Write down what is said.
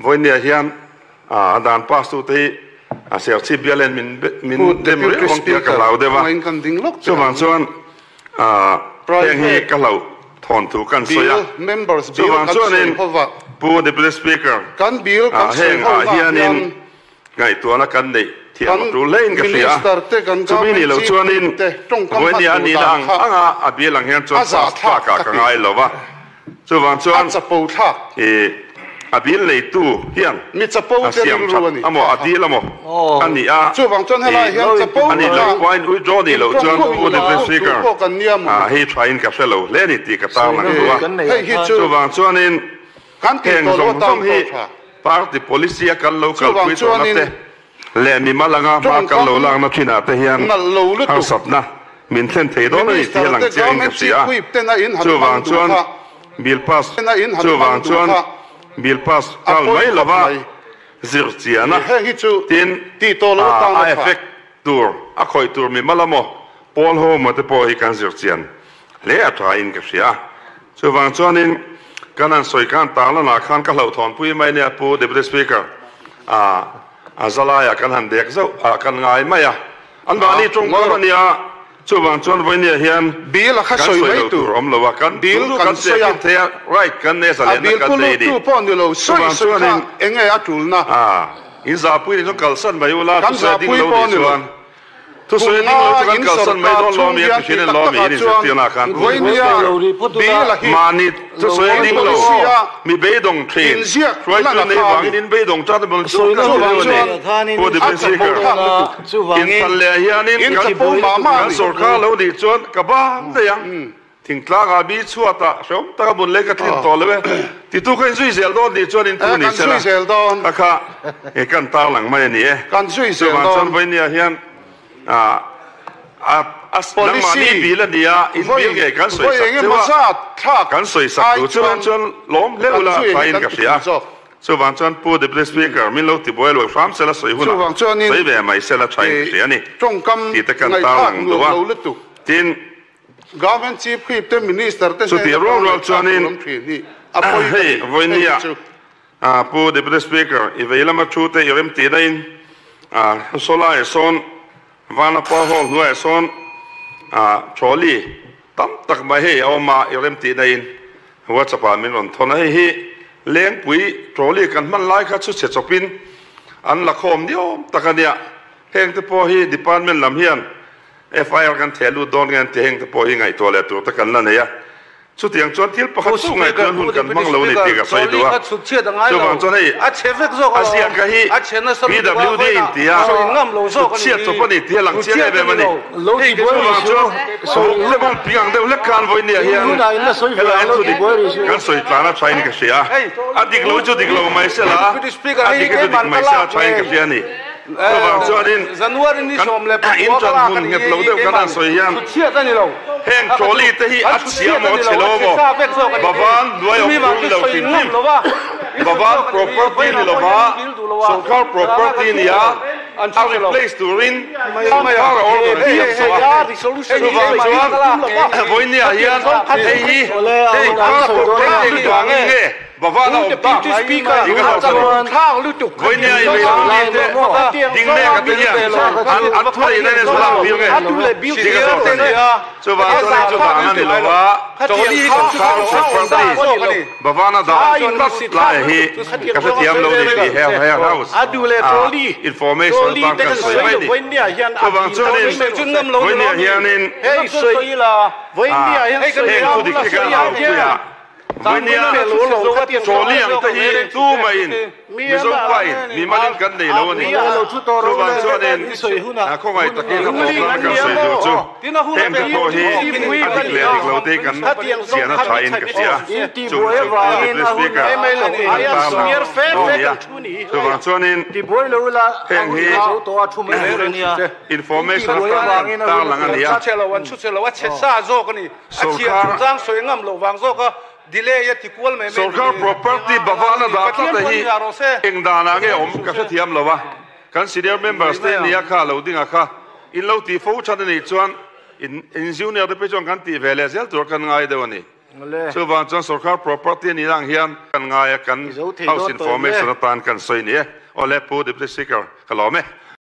Vawinia hian a dan pass tute hi a Serchhip bial hian min dem riau ang tih a ka hlau deuh a, chuvang chuan heng hi ka hlauh thawn thu kan sawi a. Chuvang chuanin Pu Deputy Speaker, heng ah hianin ngaihtuahna kan neih thiam a tul hlein ka hria a, chumi nih loh chuanin vawinia a nihna ang anga a bial ang hian chuan pass tlakah ka ngai lo va. Chuvang chuan a bill neitu hian a siam that amaw a dil amaw a nih a, a nih loh pawhin withdraw nih loh chuan Pu Deputy Speaker hei thain ka hre lo hle a ni tih ka tarlang duh a. Chuvang chuanin heng zawng zawng hi party policy a kan lo kalpui tawhna te leh mimal anga hma kan lo lakna thinah te hian harsatna min thlen thei dawn a ni tih a lang chiangin ka hria a. Chuvang chuan bill pass chuvang chuan bill pass nghal mai lova zir chiana tin a effect tur a khawih tur mimal amaw pawl ho emaw te pawh hi kan zir chian hle a tha in ka hria a. Chuvang chuanin kan han sawi khan tarlanah khan ka hlauhthawnpui mai nia Pu Deputy Speaker a a zalaiah kan han dek zauh a kan ngai mai a, an mahni tawngkam a nia, chuvang chuan vawinia hian Bill a kha kan sawi sawi mai lo tur tur awm lo a, kan Bill duh duh kan kan sawi che a kin thei a, right kan nei a a zalehna bill kan pu nei a ni. luttu pawh ni lo sawi Chuvang sawi kha chuanin enge a tulna a in zahpui ni chuan kalsan mai ula kan thusawi a ding zahpui lo pawh nih ni lo. chuan Thusawi Kum ding lo nga chu kan in kalsan mai sorkar dawn lo chhung mi a hian ti tih hrin en tak lo mi takah in chuan inzirtirna khan Vawinia bill a hi Mahni thusawi ding lo policy a mi beidawng thin inziak hruaitu lan a nei kha a vangin ni. in beidawng tan bang chu ka Chuvang zir chuan deuh a ni. Pu a Deputy chapo Speaker, thlak lutuk. inthlan leh hianin In kan chapo mah mah a kan ni. sorkar lo nih chuan ka bang daih ang. Thingtlangah mi chhuatah hrehawm taka mun lei ka tlin tawh lo e. Titu kha inzui zel dawn tih chuan intu ni Kan sela zui zel dawn. a kha e kan tarlang mai a ni e. Kan zui zel Chuvang dawn. chuan vawinia hian a a nangmahni Policy bil a ni a, in vawi bil ngei kan vawi sawisak eng cheu emaw a, zat thlak kan sawisak ai duh chuan chuan chuan lawm hle kan ula zui hi thain kan ka ti hria. thei zawk. Chuvang chuan Pu Deputy Speaker min lo tibuai lo hram sela sawi hunah Chuvang chuanin sawi ve mai sela thain ka hria a ni tawngkam tih te kan ngaihthlak tarlang nuam duh a. lo lutuk. Tin. Government Chief Whip te Minister te Chutih hnena rual tawng rual ngaihthlak chuanin tur awm thin hi a pawi ka hei ti. Hei vawinia hi chu. Pu Deputy Speaker i vei lama thu te i rem tih nain sawlaiah sawn Vanapa Hall hnuaiah sawn trolley tam tak mai hei a awm a i rem tih nain WhatsApp ah min rawn thawn a, hei hi Lengpui trolley kan hman lai kha chu chhe chawpin an la khawm niawm tak a nia, heng te pawh hi department lam hian FIR kan theh lut dawn nge an ti heng te pawh hi ngaihtuah leh tur te kan la nei a. Chutiang chuan thil pakhat chu ngaihtuah hun kan hmang lo a ni tih ka sawi duh a. Chuvang chuan hei a ziaka hi PWD in ti a, chhutchhiat chawp a ni tih a lang chiang em em a ni. Chuvang chuan buk te bul ping ang deuh hlek khan vawinia hian helai thu dik kan sawi tlan a thain ka hria a. A dik lo chu dik lo mai sela, a dik hi chu dik mai sela thain ka hria a ni. Chuvang chuanin kan in ṭan hmun nghet lo deuh kan han sawi hian heng trolley te hi a chhia maw a chhe lo maw Bavan hnuai awm tur ni lo hrim hrim Bavan property ni lova sorkar property nia a replace turin sorkar a order thiam tawh a chuvang chuan vawinia hian hei hi sorkar property vangin nge Bavan a awm tak tih ka hlauh chuan Vawinia i vei lo mi te ding mek a te hian an an thu neih na nen sawn an phir nge tih ka zawt a ni. Chuvang chuan hei chu vang a ni lo va, sorkar property Bavan a dah tlat lai hi ka hrethiam lo ni tih he he house a information atan kan sawi mai ni. Chuvang chuanin Vawinia hianin heng thu dik hi kan auhpui a. Vawinia trolley ang te hi tu maiin Mizo pain mimalin kan nei lo a ni. Chuvang chuanin khawngaih takin a tawpna kan sawi duh chu heng te pawh hi a dik leh dik lo te kan chian a thain ka hria. Chung chu Pu Deputy Speaker kan tan a lo ni a. Chuvang chuanin heng hi information atan kan tarlang a ni a. Sorkar Sorkar property Bhavan a dah tlat a hi eng danah nge awm ka hrethiam lo a, kan senior members te nia kha lo ding a kha in lo tih fo than a nih chuan in in junior te phei chuan kan tih ve leh zel tur kan ngai deuh a ni. Chuvang chuan sorkar property a nih ang hian kan ngai a, kan House Information atan kan sawi ni e. Awle Pu Deputy Speaker, ka lawm e.